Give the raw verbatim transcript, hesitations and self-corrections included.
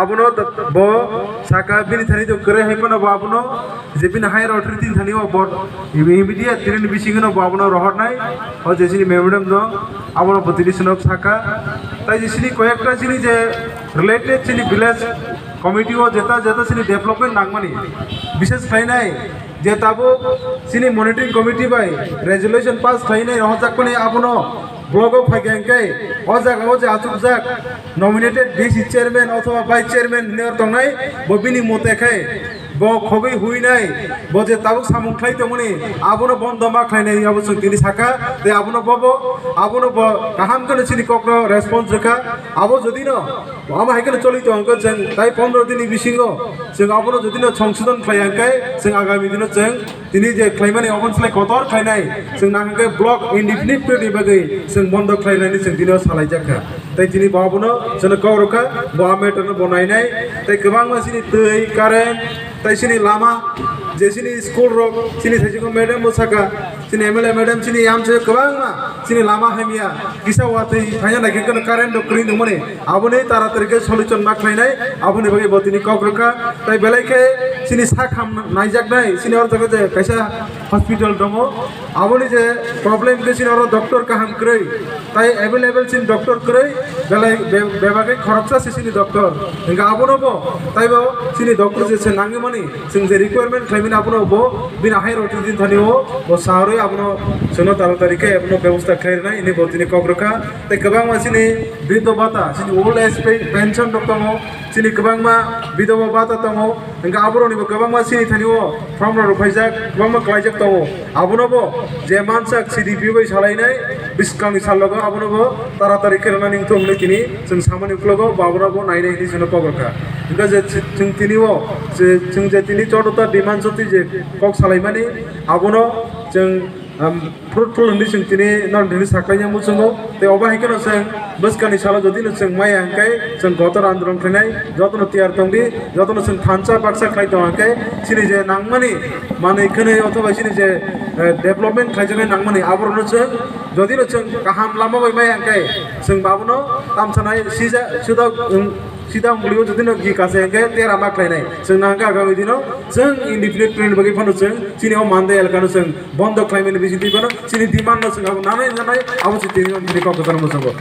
Abono bo saka bini thani to kwrwi hai phano bo abono je bini higher authority thani o bo immediate tini bisingo no bo abono rohornai o je chini memorandum no abono bo tini swnok saka. Tai je chini koyekta chini je related chini village committee o jeta jeta chini development nangmani bishes khlainai je tabuk chini monitoring committee bai resolution pass khlainai rohorjakmani abono blogo phaikha hwnkhe o jaga o je achukjak nominated D C chairman othoba vice chairman hinwi tongnai, bo bini mote khai bo khogwi huinai, bo je tabuk samung khlai tongmani abono bondo ma khlainai abo chwng tini saka. Tei abono bobo abono bo kaham kheno chini kokno response rwkha. Abo jodi no ama hai kheno choli tong hwnkhe chwng tai pondro dini bisingo chwng abono jodi no songsodon khlai hwnkhe chwng agami dino chwng tini je khlaimani obo slai kotor khlainai, chwng nang hwnkhe block indefinite period ni bagwi chwng bondo khlainani chwng tini o salaijak kha. Tei tini bo abono chwngno kok rwkha, bo a matter no bo nainai. Tei kwbangma chini twi, current, tei chini lama, je chini school rok, chini thaichikma madam bo saka, chini M L A madam, chini yamsa kwbangma chini lama hamya kisa watwi phaina naikhe kheno current rok kwrwi nungmani. Aboni taratari khe solution ma khlainai, aboni bagwi bo tini kok rwkha. Tai belai khe chini sak ham naijaknai, chini oro jaga je kaisa hospital tongo, aboni je problem khe chini oro doctor kaham kwrwi, tai available chini doctor kwrwi, belai be-, bebagwi khoroksa se chini doctor. Hingkhe abono bo taibo chini doctor je se nangmani, chwng je requirement khlaimani abono bo bini hai rok tin thani o bo sarwi abono chwngno taratari khe abono bebosta khlai rwnai hwnwi bo tini kok rwkha. Tei kwbangma chini briddo bhata, chini old age pe-, pension rok tongo, chini kwbangma bidhoba bhata tongo, hingkhe aborokni bo kwbangma chini thani o form rok rwphaijak, kwbangma klaijak tongo. Abono bo je mansak C D P bai salainai bwskangni salogo abono bo taratari khe rwnani wngthok hwnwi tini chwng samani uklogo bo abono bo nainai hwnwi chwngno kok rwkha. Hingkhe je chwng tini o je chwng je tini chotota demand soti je kok salaimani abono chwng, um, fruitful hwnwi chwng tini norok tini saklaina muchungo. Tei obo hai kheno chwng bwskangni salo jodi no chwng maya hwnkhe chwng kotor andolon khlainai, jotono tiyar tongdi, jotono chwng thansa baksa khlai tong hwnkhe chini je nangmani manwi khwnwi othoba chini je, eh, development khlaijaknai nangmani aborokno chwng jodi no chwng kaham lama bai maya hwnkhe chwng abono tamsanai sija suda, um, sida ungkulio jodi no gi kase hwnkhe tera ma khlainai chwng nang hwnkhe agami dino chwng indefinite period bagwi phano chwng chini o Mandai elakano chwng bondo khlaimani bisingtwi phano chini demand no chwng abo nanai nanai abo se tini o tini kok kwcharo muchungo.